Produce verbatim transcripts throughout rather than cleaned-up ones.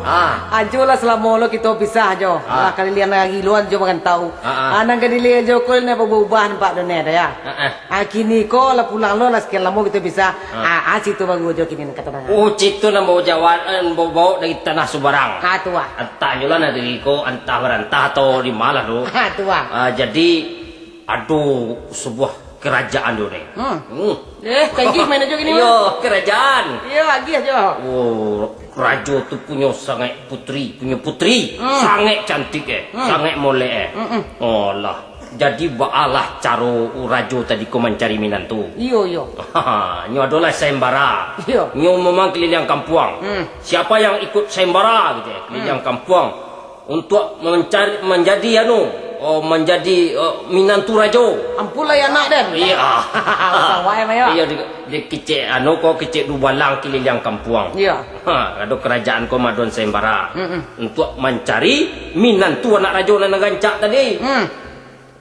Ah. Ajo lah salamo lo kito pisah jo. Ah. Lah kaliliang nagari luar jo marantau. Ah, ah. Ah, nan gadilek ajo ko lah ubah-ubah nampak dunia dah ya. Ah, ah. Ah, kini ko lah pulang lo lah sakian lamo kito pisah. Ah. Ah, ah, situ baru ajo kini nan kato dah. Oh, situ nan bawa jawa-, eh, bawa, bawa dari tanah subarang. Ah, tu ah. Antah nyo lah nagari ko, antah barantah atau di ma lah tu. Ah, tu ah. Ah, jadi, ado sabuah kerajaan tu ni. Hmm. Hmm. Eh, kaigih main ajo kini, Iyo, Bang. Kerajaan. Iyo, agih ajo. Oh, rajo tu punyo sangaik putri, punyo putri. Hmm. Sangaik cantik eh, Hmm. sangaik molek eh. Hmm, hmm. Alah. Jadi baalah caro rajo tadi ko mancari minantu. Iyo, iyo. Nyo adolah sayembara. Iyo. Nyo memang keliling kampuang. Hmm. Siapa yang ikut sayembara gitu ya, keliling Hmm. kampuang. Untuk mencari, manjadi anu, oh, manjadi, oh, minantu rajo. Ampunlah ya anak den. Iyo. Usah wae mah, yo. Iyo, di, di kicik anu ko, kicik dubalang kililiang kampuang. Iyo. Ha, ado kerajaan ko madon sayembara. Mm-mm. Untuk mancari minantu anak rajo nan rancak tadi. Hmm.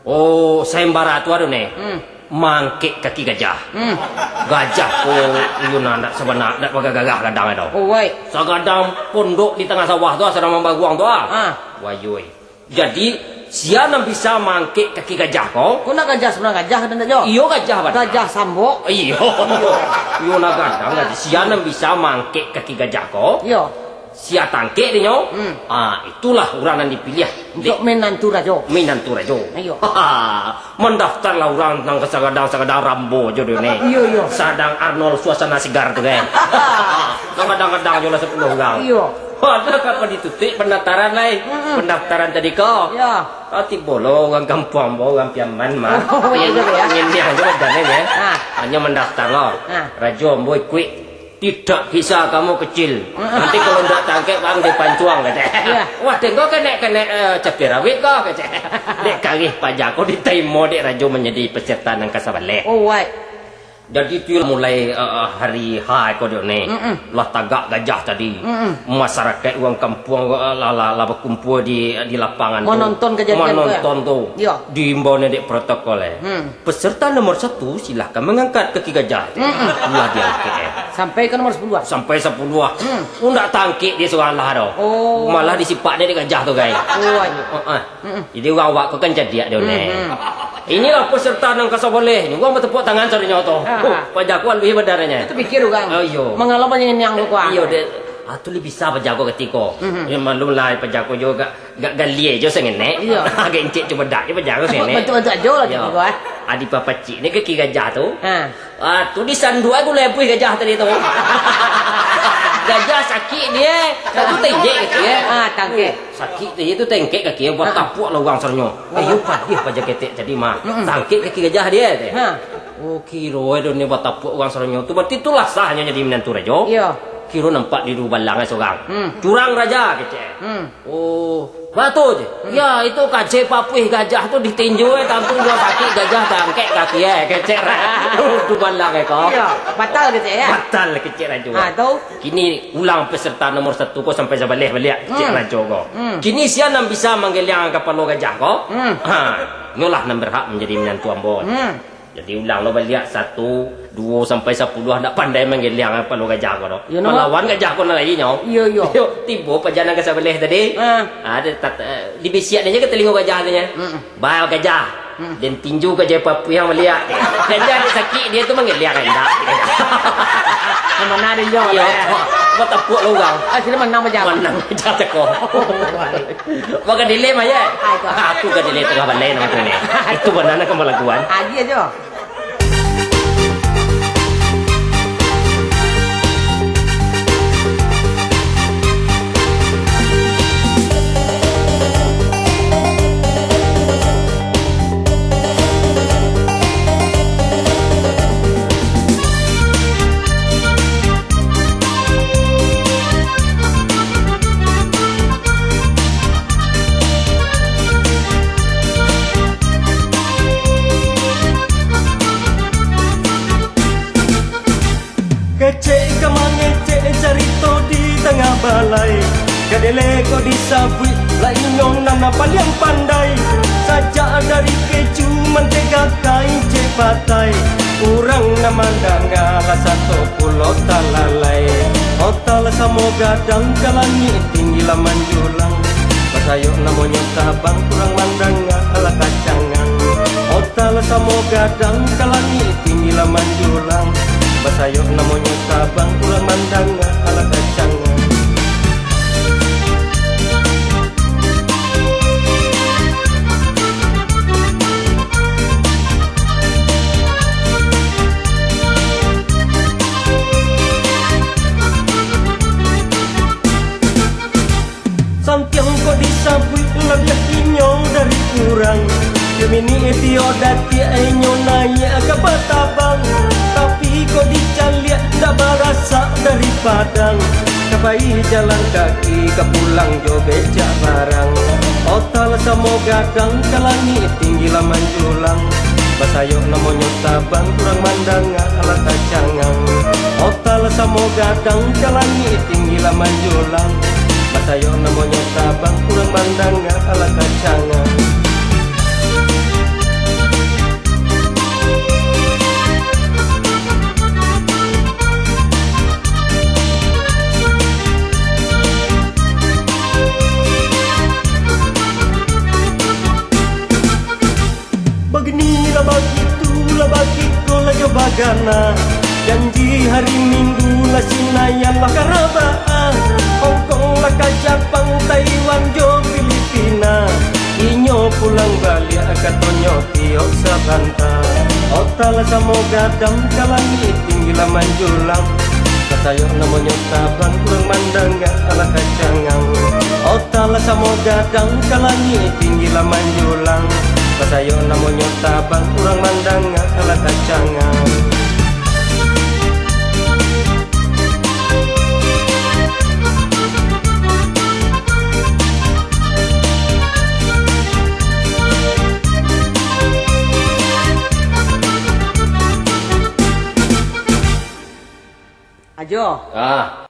Oh, sayembara tu ado ne. Hmm. Mangkek kaki gajah. Hmm. Gajah ko iyo nan dak sabana, dak bagagah gadang ado. Oh, wai. Sagadang pondok di tangah sawah tu, sadang mambaruang tu ah. Ah. Wayoi. Jadi, sia nan bisa mangkek kaki gajah ko? Ko nak gajah sabananyo gajah kan ndak jo? Iyo gajah bana. Gajah sambok. Iyo. Iyo. Iyo nak gadang tadi. Sia nan bisa mangkek kaki gajah ko? Iyo. Sia tangkek dinyo, Hmm. ah, itulah urang nan dipiliah. Untuak minantu rajo. Minantu rajo. Iyo. Mandaftarlah urang nan sagadang-sagadang Rambo jo deh ne. Iyo, iyo. Sadang Arnold Suasana Sigar tu kan. Nan gadang-gadang jo lah sapuluah urang. Iyo. Wah, dah kapan ditutuik pendaftaran lai. Mm-mm. Pendaftaran tadi ko. Iyo. Ah, tibo lo urang kampuang ambo, urang Piaman mah. Oh, iyo, iyo, iyo. Ngindiang jo badan ne. Ah. Hanyo mandaftar lo. Ah. Rajo ambo ikuik. Tidak bisa kamu kecil. Heeh. Nanti kalau ndak tangkek, bang, dipancuang, kecek. Iya. Wah, tengok kenek-kenek, eh, cabai rawit ko, kecek. Dek karih paja ko diterima dek rajo menjadi peserta nan kasabaleh. Oh, wai. Jadi tu mulai, eh, eh, hari H ko dek ne. Mm-mm. Lah tagak gajah tadi. Mm-mm. Masyarakat urang kampuang, eh, lah, lah, lah bakumpul di, di lapangan tu. Menonton kejadian tu, ya? Menonton tu. Iya. Diimbau ne dek protokol, eh. Hmm. Peserta nomor satu, silahkan mengangkat kaki gajah. Mm-mm. Lah diangkek, eh. Sampai ka nomor sapuluah. Sampai sapuluah. Hmm. Ndak tangkek dia surang lah tu. Oh. Malah disipak dia dek gajah tu, gai. Oh, aduh. Heeh. Mm-mm. Jadi urang awak ko kan cadiak dia, ne. Mm-mm. Inilah peserta nan kasabaleh. Urang batepuk tangan sadonyo tu. Ah. Oh, paja ko aluih badananyo. Itu pikir urang. Oh, iyo. Mangalo banyak niang tu, kuah. Iyo, dek. Ah, tu lah bisa paja ko katiko. Mm-mm. Ya, maklumlah, paja ko juga. Gak galie jo sangenek. Iyo. Agak incik cubadak jo paja ko sangenek. Bantuak-bantuak ajo lah. Iyo. Gitu, ah. Adi papacik ni kaki gajah tu. Ha. Ah, tu disanduak tu lebuih gajah tadi tu. Gajah sakik dia. Satu tengkek kaki dia. Ah, tangkek. Sakik dia tu tengkek kaki dia. Ha. Batapuak lah urang saronyo. Ha. Ayo padih paja ketek tadi mah. Mm-mm. Tangkek kaki gajah dia, teh. Ha. Oh, kiro ado ni batapuak urang saronyo tu. Berarti itulah sahnyo jadi minantu rajo. Iyo. Kiro nampak di dubalang surang. Hmm. Curang raja, kecek. Hmm. Oh, batu je. Hmm. Ya, itu kacai papuih gajah tu ditinju, eh, tantu jua sakik gajah tangkek kaki, eh, kecek. Dubalang, eh, ko. Iya, batal kecek, ya? Batal kecek rajo. Ha, tu? Kini ulang peserta nomor satu ko sampai sabaleh baliak, kecek Hmm. rajo ko. Hmm. Kini sia nan bisa manggeliang kapalo gajah ko? Hmm. Ha, nyolah nan berhak menjadi minantu ambo. Hmm. Jadi ulang lo baliak, satu, duo, sampai sapuluah, ndak pandai manggeliang kapalo gajah ko doh. Iyo, no. Malawan gajah ko nan lain nyo. Iyo, iyo. Iyo, tibo paja nan kasabaleh tadi. Ha. Ado tat-, eh, dibisiak aja ka talingo gajah tu nyo. Mm-mm. Ba gajah. Mm. Den tinju gajah papuih baliak. Gajah dek sakik dia tu manggeliang indak. Nan mana den jo, Iyo. eh? Batapuak lo urang. Ah, sini menang paja. Menang paja teko. Bagadilek mah, ye? Ah, itu. Ah, tu gadilek tangah balai namo tu ni. Itu bana nak kembalaguan. Agi aja. Kecek ka mangecek carito di tangah balai. Kadele ko disabuik, lah inyo nan paliang pandai. Sajak dari keju mantega ka incek patai. Urang nan mandanga lah sato pulo talalai. Otak lah samo gadang ka langik Sayok namonyo tabang, urang mandanga alah kacangan. Ota lah samo gadang, ka langik tinggi lah manjulang. Basayok namonyo tabang, urang mandanga alah kacangan. Santiang kok disabuik labiah inyo dari urang. Tiok minik, tiok datiak inyo naiak ka batabang. Tapi kok dicaliak ndak barasak dari Padang. Ka pai jalan kaki, ka pulang jo becak barang. Ota lah samo gadang, ka langik tinggi lah manjulang. Basayok namonyo tabang, urang mandanga alah tacangang. Ota lah samo gadang, ka langik tinggi lah manjulang. Basayok namonyo tabang, urang mandanga alah tacangang. Baginilah, bagitulah, bagitulah jo bagana. Janji hari Minggu lah Sinayan lah ka rabaan. Hongkong lah ka Japang, Taiwan jo Filipina. Inyo pulang baliak katonyo tiok sabanta. Ota lah samo gadang, ka langik tinggi lah manjulang. Basayok namonyo tabang, urang mandanga alah kacangang. Ota lah samo gadang, ka langik tinggi lah manjulang. Basayok namonyo tabang, urang mandanga alah kacangang. Ajo. Ah.